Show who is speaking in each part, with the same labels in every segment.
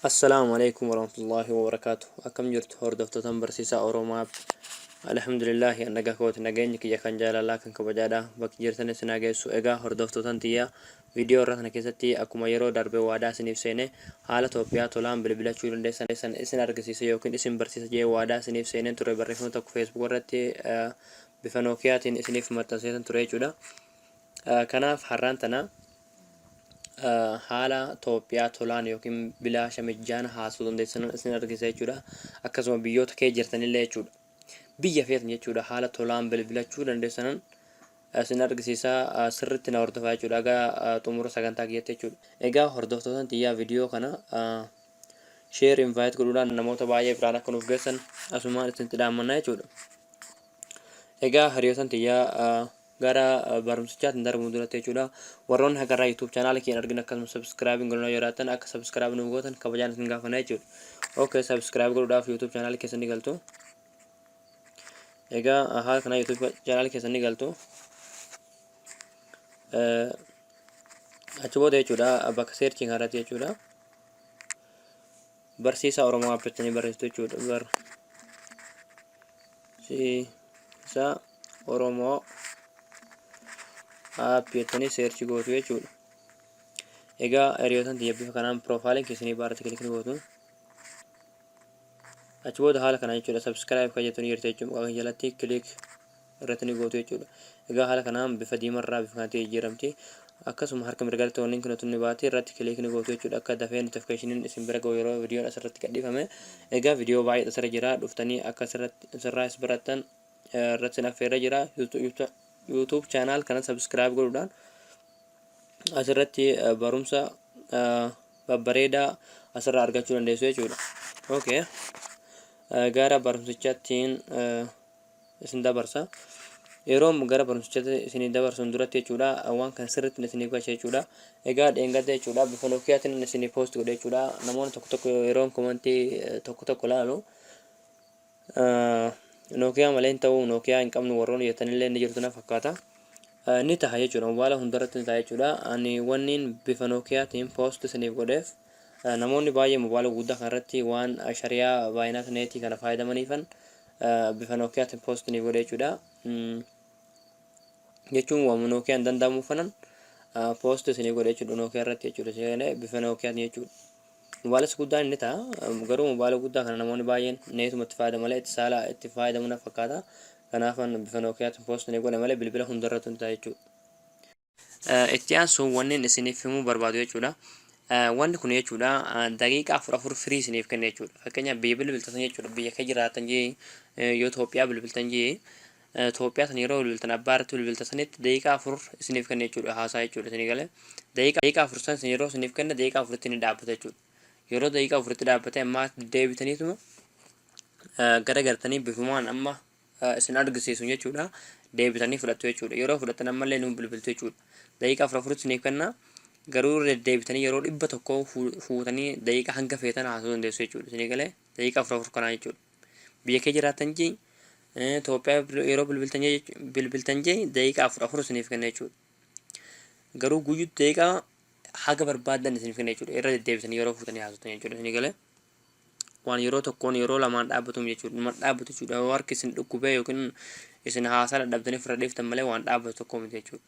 Speaker 1: Assalaamu Aleykum Warahmatullaahi Wabarakaatuh Akkam jirtu hordoftootan barsiisaa Oromoo App Alhamdulillaahi an nagaa kooti nageenyi kiyya kan jaalalaa kan kabajaadha bakki jirtan isin haa geessu egaa hordoftootan tiyya viidiyoo irraa kana keessatti akkuma yeroo darbe waadaa isiniif seene haala Toophiyaa tolaan bilbilachuu dandeessan isin argisiisa yookiin isin barsiisa jee waadaa isiniif seeneen ture barreeffama tokko Facebook irratti bifa Nookiyaatiin isiniif maxxanseetan ture jechuudha kanaaf har'aan tana haala Toophiyaa tolaan yookiin bilaasha mijjaana haasuu dandeessan isin argisiisa jechuudha. Akkasuma biyyoota kee jirtanillee jechuudha. Biyya feetan jechuudha haala tolaan bilbilachuu dandeessanan isin argisiisa sirriitti na hordofaa jechuudha. Egaa xumura sagantaa kiyyatti jechuudha. Egaa hordoftootan tiyyaa viidiyoo kana share invite godhuudhaan namoota baay'ee biraan akka nuuf geessan asumaan isinitti dhaammannaa jechuudha. Egaa hiriyootan tiyyaa gara barumsichaatti darbuun duratti jechuudha. Warroonni hagarraa YouTube channel keenya arginu akkasuma subscribe hin godhin yoo jiraattan akka subscribe nuuf gootan kabajaan isin gaafanna jechuudha. Okay, subscribe godhuudhaaf YouTube channel keessan ni galtu. Egaa haala kanaa YouTube channel keessan ni galtu. Achi booda jechuudha bakka searching irratti jechuudha. Barsiisaa Oromoo App jettanii barreessitu jechuudha. Barsiisaa Oromoo App jettanii search gootu jechuudha. Egaa hiriyootan tiyya bifa kanaan piroofaayiliin keessanii baarratti click ni gootu. Achi booda haala kanaan jechuudha subscribe kan jettu ni jirti jechuudha. Maqaa jalatti click irratti ni gootu jechuudha. Egaa haala kanaan bifa diimarraa bifa kanatti jijjiiramti. Akkasuma harka mirgaatti wanni kun ni baate irratti click ni gootu jechuudha. Akka dafee notificationin isin bira gahu yeroo viidiyoon asirratti gadhiifame. Egaa viidiyoo baay'ee asirra jira. Dhuftanii akka asirratti asirraa is barattan irratti isin affeerra jira. YouTube channel kana subscribe godhuudhaan asirratti barumsa babbareedaa asirraa argachuu dandeessu jechuudha. Okay. Gara barumsichaattiin isin dabarsa. Yeroo gara barumsichaatti isin dabarsuun duratti jechuudha waan kana sirriitti isiniif galcha jechuudha. Egaa dheengadda jechuudha bifa Nookiyaatiin isinii post godhe jechuudha. Namoonni tokko tokko yeroo komantii tokko tokko laalu Nookiyaa malee hin ta'u, Nookiyaa hin qabnu warroonni jettanillee ni jirtu na fakkaata. Ni taha jechuudha, mobaayila hundarratti ni taha jechuudha. Ani wanniin bifa Nookiyaatiin post isiniif godheef namoonni baay'ee mobaayila guddaa kanarratti waan shari'aa baay'inaas neetii kana fayyadamaniifan bifa Nookiyaatiin post isiniif godhe jechuudha. Jechuun waan Nookiyaan danda'amuufanan post isiniif godhe jechuudha Nookiyaa irratti jechuudha. Bifa Nookiyaatiin jechuudha. Mobaayila guddaan inni ta'a. Garuu mobaayila guddaa kana namoonni baay'een neetuma itti fayyadamu malee itti saala itti fayyadamu na fakkaata. Kanaafan bifa Nookiyaatiin post ni godhe malee bilbila hundarratti ni ta'a jechuudha. Itti aansuun wanni isiniif himuu barbaadu jechuudha. Wanni kun jechuudha daqiiqaa afur afur firii isiniif kenna jechuudha. Fakkeenyaaf biyya bilbiltan jechuudha biyya kee jiraatan jee yoo Itoophiyaa bilbiltan jee Itoophiyaa san yeroo bilbiltan abbaa irratti bilbiltan sanitti daqiiqaa 4 isiniif kenna jechuudha haasaa jechuudha isinii galee daqiiqaa 4 san isin yeroo isiniif kenna daqiiqaa 4tti ni dhaabbata jechuudha. Yeroo daqiiqaa 4tti dhaabbate ammaa deebitaniituma gara gartanii bifumaan amma isin argisiisu jechuudha deebitanii fudhattu jechuudha. Yeroo fudhattan ammallee nuun bilbiltu jechuudha. Daqiiqaa 4 4tti isiniif kenna garuu deddeebitanii yeroo 100 fuutanii daqiiqaa hanga feetan haasa'uu dandeessu jechuudha. Isinii galee daqiiqaa 4 4 kanaa jechuudha. Biyya kee jiraattan jee Itoophiyaa yeroo bilbiltan jee bilbiltan jee daqiiqaa afur afur isiniif kenna jechuudha. Garuu guyyuutti daqiiqaa haga barbaaddan isiniif kenna jechuudha. Irra deddeebisanii yeroo fuutanii haasoftan jechuudha. Isinii galee waan yeroo tokkoon yeroo lamaan dhaabbatuun jechuudha. Dhuma dhaabbatu jechuudha. Yoo harki isin dhukkubee yookiin isin haasaa dadhabdanii ofirra dhiiftan malee waan dhaabbatu tokko miti jechuudha.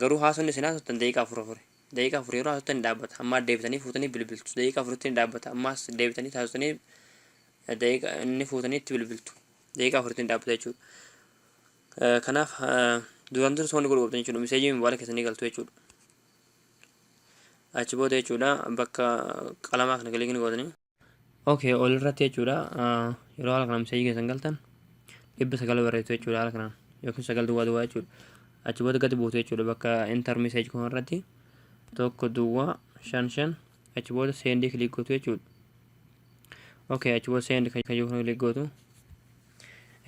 Speaker 1: Garuu haasofni isin haasoftan daqiiqaa afur afuri. Daqiiqaa 4 yeroo haasoftan ni dhaabbata. Ammaa deebitanii fuutanii bilbiltu. Daqiiqaa 4tti ni dhaabbata. Ammaas deebitanii haasofsanii daqiiqa inni fuutanii itti bilbiltu. Daqiiqaa 4tti ni dhaabbata jechuudha. Kanaaf duraan dursa wanni godhu qabdan jechuudha. Miseejii mobaayila keessanii galtu jechuudha. Achi booda jechuudha bakka qalamaa kana kilikni gootanii. Okay, ol irratti jechuudha yeroo haala kanaan miseejii keessan galtan 900 barreessu jechuudha haala kanaan yookiin 9 duwwaa duwwaa jechuudha. Achi booda gadi buutu jechuudha bakka enter message kun irratti 1 duwwaa 5 5 achi booda send click gootu jechuudha. Okay, achi booda send kan jiru kana click gootu.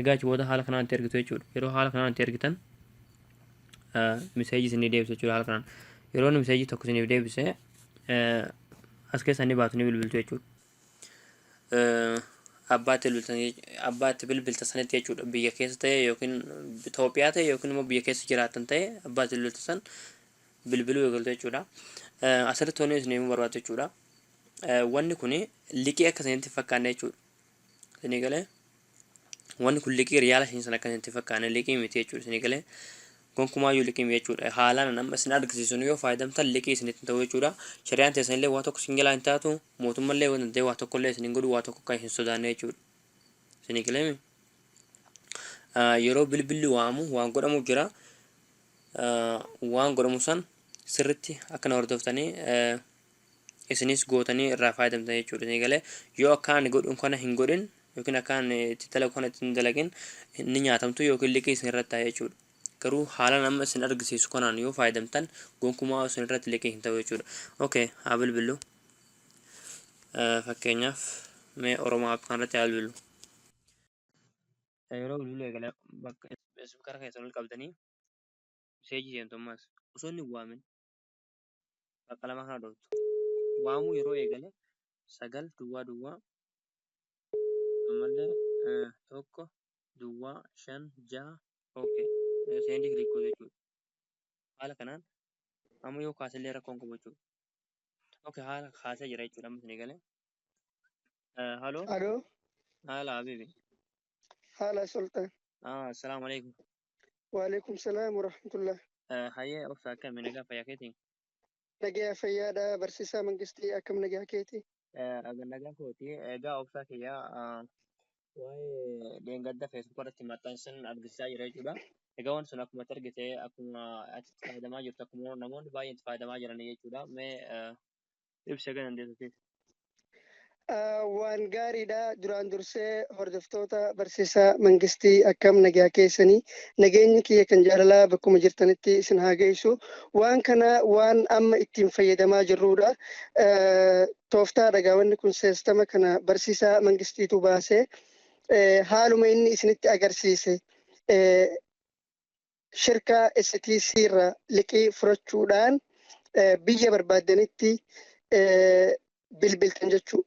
Speaker 1: Egaa achi booda haala kanaan itti ergitu jechuudha. Yeroo haala kanaan itti ergitan miseejii isinii deebisa jechuudha haala kanaan. Yeroo inni miseejii tokko isiniif deebise as keessa ni baatu ni bilbiltu jechuudha. Abbaa itti bilbiltan abbaa itti bilbilta sanitti jechuudha biyya keessa ta'e yookiin Itoophiyaa ta'e yookiin immoo biyya keessa jiraatan ta'e abbaa itti bilbilta san bilbiluu eegaltu jechuudha. Asirratti wanni isin himuu barbaadu jechuudha. Wanni kun liqii akka isinitti hin fakkaanne jechuudha. Isinii galee, wanni kun liqii riyaala isin sana akka isinitti hin fakkaanne, liqii miti jechuudha. Isinii galee, gonkumaayyuu liqii miti jechuudha. Haalaan amma isin argisiisun yoo fayyadamtan liqii isinitti hin ta'u jechuudha. Shari'aan teessan illee waa tokko isin jalaa hin taatu, mootummallee waan danda'e waa tokko illee isin hin godhu, waa tokko akka hin sodaanne jechuudha. Isinii galee, yeroo bilbilli waamu waan godhamu jira. Waan godhamu san sirritti akka na hordoftanii isinis gootanii irraa fayyadamtan jechuudha. Isinii galee, yoo akka ani godhu kana hin godhin yookiin akka ani itti dalagu kana itti hin dalagin, ni nyaatamtu yookiin liqii isin irratti ta'a jechuudha. Garuu haala nama isin argisiisu kanaan yoo fayyadamtan gonkumaa isin irratti liqii hin ta'u jechuudha. Okay, haa bilbillu. Fakkeenyaaf mee Oromoo App kanarratti haa bilbillu. Yeroo bilbiluu eegale bakka speakera keessan ol qabdanii message seentu. Ammas osoo inni hin waamin bakka lama kana dhooftu. Waamuu yeroo eegale 9 duwwaa duwwaa ammallee 1 duwwaa 5 6, okay, send click gootu jechuudha. Haala kanaan amma yoo kaasellee rakkoon qabu jechuudha. Okay, haala kaasee jira jechuudha amma isin eegale. Hello.
Speaker 2: Aloo.
Speaker 1: Haala habibi.
Speaker 2: Haala Sultan.
Speaker 1: Assalaamu alaikum.
Speaker 2: Waalaikum salaam warahmatullah.
Speaker 1: Hayyee obsa, akkami, nagaa fayyaa keetii?
Speaker 2: Nagayaa fayyaadha, barsiisaa Mangistii, akkam nagaa keeti?
Speaker 1: Nagaa kooti. Egaa obsaa kiyyaa, waa'ee dheengadda Facebook irratti maxxansan argisiisaa jira jechuudha. Egaa wanti sun akkuma ati argite, akkuma ati itti fayyadamaa jirtu, akkuma namoonni baay'een itti fayyadamaa jiran jechuudha. Mee ibsa egaa dandeessuuti.
Speaker 2: Waan gaariidha. Duraan dursee hordoftoota barsiisaa Mangistii, akkam nagaa keessanii? Nageenyi kiyya kan jaalalaa bakkuma jirtanitti isin haa geessu. Waan kana waan amma ittiin fayyadamaa jirrudha. Tooftaa dhagaa wanni kun systema kana barsiisaa Mangistiitu baasee haaluma inni isinitti agarsiise shirkaa STC irraa liqii fudhachuudhaan biyya barbaaddanitti bilbiltan jechuu.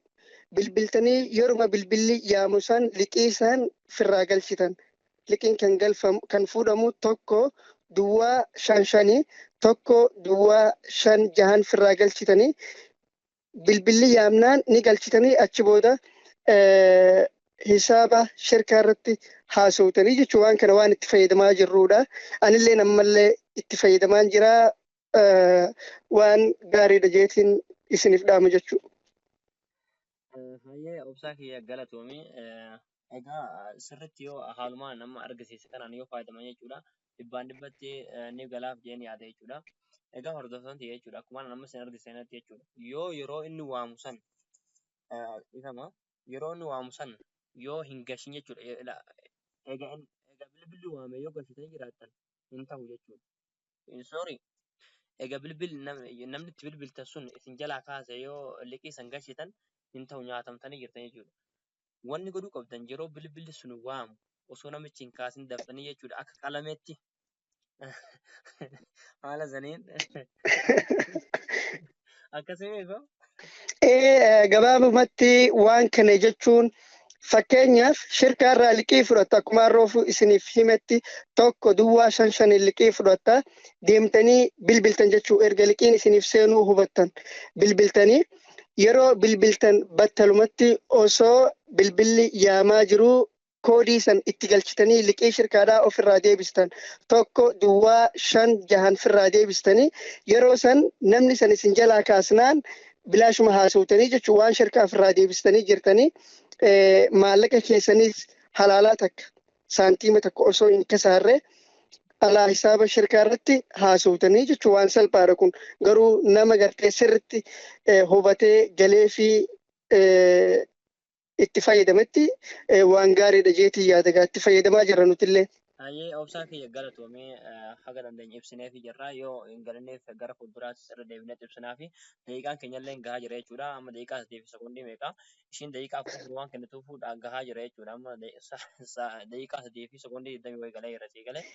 Speaker 2: Bilbiltanii yeruma bilbilli yaamu san liqii san firraa galchitan. Liqiin kan galfamu, kan fuudhamu 1 duwwaa 5 5, 1 duwwaa 5 6n firraa galchitanii, bilbilli yaamnaan ni galchitanii, achi booda hisaaba shirkaa irratti haasawtanii jechuun waan kana waan itti fayyadamaa jirrudha. Anillee ammallee itti fayyadamaan jira. Waan gaariidha jeetiin isiniif dhaamu jechuudha.
Speaker 1: Hayyee obsaa kiyya, galatoomi. Egaa sirriitti yoo haalumaan nama argisiise kanaan yoo fayyadaman jechuudha, dhibbaan dhibbatti ni galaaf jeen yaada jechuudha. Egaa hordoftoonni jechuudha, akkuma nama isin argisiisanitti jechuudha. Yoo yeroo inni waamu san, ifama, yeroo inni waamu san yoo hin gashin jechuudha. Egaa bilbilli waame yoo gashitanii jiraattan hin ta'u jechuudha. Sorry. Egaa bilbil namni itti bilbiltan sun isin jalaa kaase yoo liqii san gashitan hin ta'u, nyaatamtanii jirtan jechuudha. Wanni godhuu qabdan, yeroo bilbilli sun waamu osoo namichi hin kaasin daftanii jechuudha, akka qalameetti haala saniin akkasii beeku.
Speaker 2: Ee, gabaabumatti waan kana jechuun, fakkeenyaaf shirkaa irraa liqii fudhatta. Akkuma harroofu isiniif himetti 1 duwwaa 5 5n liqii fudhatta, deemtanii bilbiltan jechuu. Erga liqiin isiniif seenuu hubattan bilbiltanii, yeroo bilbiltan battalumatti osoo bilbilli yaamaa jiruu koodii san itti galchitanii liqii shirkaadhaa ofirraa deebistan. 1 duwwaa 5 6n firraa deebistanii, yeroo san namni san isin jalaa kaasnaan bilaashuma haasawtanii jechuun waan shirkaa ofirraa deebistanii jirtanii, maallaqa keessaniis halaalaa takka saantiima tokko osoo hin kasaarre alaa hisaaba shirkaa irratti haasawtanii jechuun waan salphaadha. Kun garuu nama gartee sirritti hubatee galee fi itti fayyadametti waan gaariidha jeetii yaada. Gaa itti fayyadamaa jirra nutillee.
Speaker 1: Hayyee obsaa kiyya, galatoomee. Haga dandeenye ibsineefi jirra. Yoo hin galinneef gara fuulduraattis irra deebinee ibsinaafi. Daqiiqaan keenyallee gahaa jira jechuudha. Amma daqiiqaa 3 fi sekoondii meeqa? Ishiin daqiiqaa 14 waan kennituuf gahaa jira jechuudha. Amma daqiiqaa 3 fi sekoondii 20 wayii galee jira sii galee.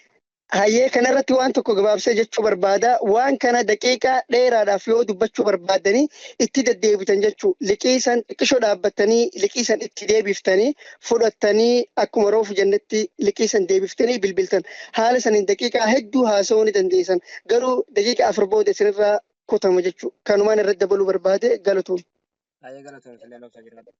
Speaker 2: Hayyee, kanarratti waan tokko gabaabsee jechuu barbaada. Waan kana daqiiqaa dheeraadhaaf yoo dubbachuu barbaaddanii itti deddeebitan jechuu. Liqii san xiqqishoo dhaabbattanii liqii san itti deebiftanii fudhattanii, akkuma roofu jennetti liqii san deebiftanii bilbiltan. Haala saniin daqiiqaa hedduu haasa'uu ni dandeessan. Garuu daqiiqaa 4 booda isinirraa kutama jechuu. Kanumaan irratti dabaluu barbaade, galatoom.
Speaker 1: Baay'ee galatoomsillee obsa jiraadhu.